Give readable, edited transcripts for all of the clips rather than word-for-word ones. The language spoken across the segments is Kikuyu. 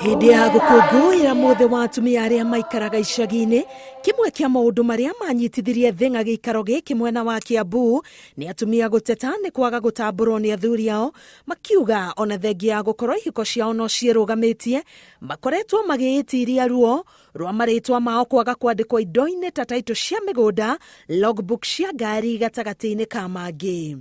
Hĩndĩ ya gũkũngũĩra mũthĩ wa atumia arĩa maikaraga icagi-inĩ, kĩmwe kĩa maũndũ marĩa manyitithirie thĩng'a gĩikaro gĩkĩ mwena wa Kiambu nĩ atumia gũteta nĩ kwaga gũtambũrwo nĩ athuri ao, makiuga ona thengia ya gũkorwo ihiko ciao no ciĩrũgamĩtie, makoretwo magĩĩtiria ruo rwa marĩtwa mao kwaga kwandĩkwo indo-inĩ ta taitũ cia mĩgũnda, logbook cia ngari gatagatĩ-inĩ ka mangĩ.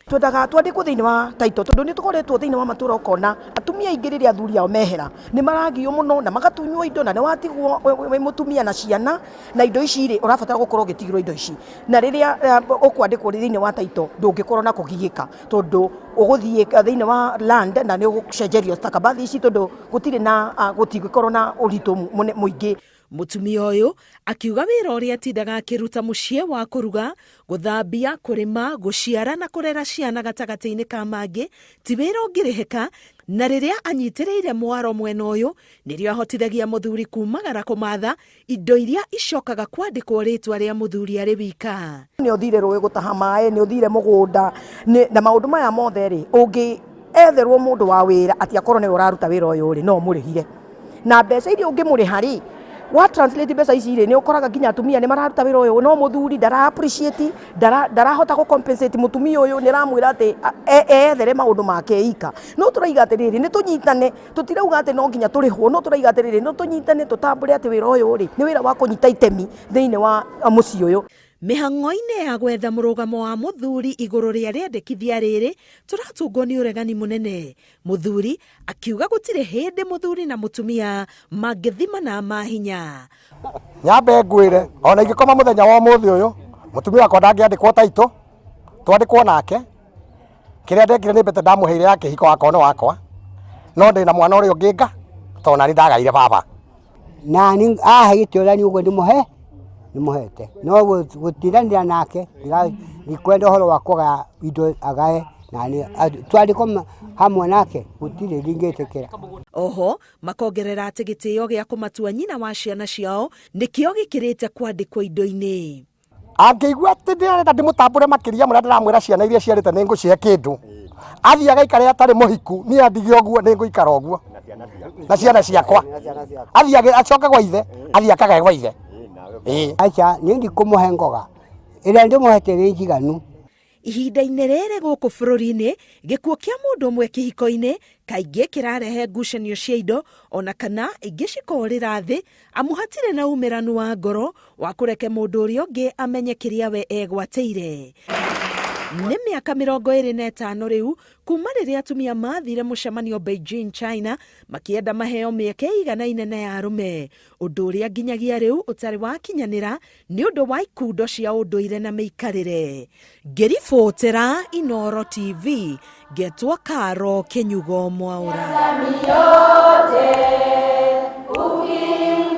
Twendaga twandĩkwo thĩinĩ wa title tondũ nĩ tũkoretwo thĩinĩ wa matũra ũkona atumia aingĩ rĩrĩa athuri ao mehera nĩ maragio mũno na magatunywo indo na nĩ watigwo wĩ mũtumia na ciana na indo ici rĩ ũrabatara gũkorwo ũgĩtigĩrwo indo ici na rĩrĩa ũkwandĩkwo thĩinĩ wa title ndũngĩkorwo na kũgiĩka tondũ ũgũthiĩ thĩinĩ wa land na nĩ ũgũcenjerio stakabadhi ici tondũ gũtirĩ na gũtingĩkorwo na ũritũ mũingĩ. Mũtumia ũyũ akiuga wĩra ũrĩa atindaga akĩruta mũciĩ wa kũruga, gũthambia, kũrĩma, gũciara na kũrera ciana gatagatĩ-inĩ ka mangĩ ti wĩra ũngĩrĩhĩka, na rĩrĩa anyitĩrĩire mwaro mwena ũyũ nĩrĩo ahotithagia mũthuri kumagara kũmatha indo iria icokaga kwandĩkwo rĩtwa rĩa mũthuri arĩ wika. Nĩ ũthire rũĩ gũtaha maĩ, nĩ ũthire mũgũnda, na maũndũ maya mothe rĩ, ũngĩ etherwo mũndũ wa wĩra atĩ akorwo nĩwe ũraruta wĩra ũyũ rĩ, no ũmũrĩhire. Na mbeca iria ũngĩmũrĩha rĩ, wa translate mbeca ici rĩ, nĩ ũkoraga nginya atumia nĩ mararuta wĩra ũyũ no mũthuri ndara appreciate, ndarahota gũ compensate mũtumia ũyũ, nĩ aramwĩra atĩ eyethere maũndũ make ika. No tũraiga atĩrĩrĩ, nĩ tũnyitane, tũtirauga atĩ no nginya tũrĩhwo, no tũraiga atĩrĩrĩ, no tũnyitane tũtambũre atĩ wĩra ũyũ rĩ, nĩ wĩra wa kũnyita itemi thĩinĩ wa mũciĩ ũyũ. Mĩhang'o-inĩ ya gwetha mũrũgamo wa mũthuri igũrũ rĩa rĩendekithia rĩrĩ, tũratũngwo nĩ ũregani mũnene. Mũthuri akiuga gũtirĩ hĩndĩ mũthuri na mũtumia mangĩthimana mahinya. Nyambe ngwĩre ona ingĩkoma mũthenya wa ũmũthĩ ũyũ mũtumia wakwa ndangĩandĩkwo taitũ twandĩkwo nake kĩrĩa ndekire nĩ mbete ndamũheire ya kĩhiko wakwa nĩ wakwa no ndĩna mwana ũrĩa ũngĩ nga tondũ nani ndagaire baba. Nani ahe gĩtĩo nani ũguo ndĩmũhe ndĩmũhete no gũtindanĩra nake ndikwenda ũhoro wa kũgaya indo agae nani twandĩkwo hamwe nake gũtirĩ ndingĩtĩkĩra. Oho makongerera atĩ gĩtĩo gĩa kũmatua nyina wa ciana ciao nĩkĩo gĩkĩrĩte kwandĩkwo indo-inĩ. Angĩigua atĩ ndĩrenda ndĩmũtambũre makĩria mũrĩa ndĩramwĩra ciana iria ciarĩte nĩ ngũcihe kĩndũ, athiĩ agaikare atarĩ mũhiku, niĩ andige ũguo nĩ ngũikara ũguo na ciana ciakwa, athiĩ acoke gwa ithe, athiĩ akagae gwa ithe. Ĩĩ. Aca niĩ ndikũmũhe ngoga ĩrĩa ndĩmũhete nĩ njiganu. Ihinda-inĩ rĩrĩ gũkũ bũrũri-inĩ, gĩkuũ kĩa mũndũ ũmwe kĩhiko-inĩ kaingĩ kĩrarehe ngucanio cia indo ona kana ingĩ cikorĩra thĩ amu hatirĩ na umĩranu wa ngoro wa kũreke mũndũ ũrĩa ũngĩ amenye kĩrĩa we egwatĩire. Nĩ mĩaka 25 rĩu kuma rĩrĩa atumia mathire mũcemanio Beijing, China makĩenda maheo mĩeke ĩiganaine na ya arũme, ũndũ ũrĩa nginyagia rĩu ũtarĩ wakinyanĩra nĩ ũndũ wa ikundo cia ũndũire na mĩikarĩre. Ngĩribotera Inooro TV, ngetwo Karo Kĩnyugo Mwaũra. Miaka yote, uki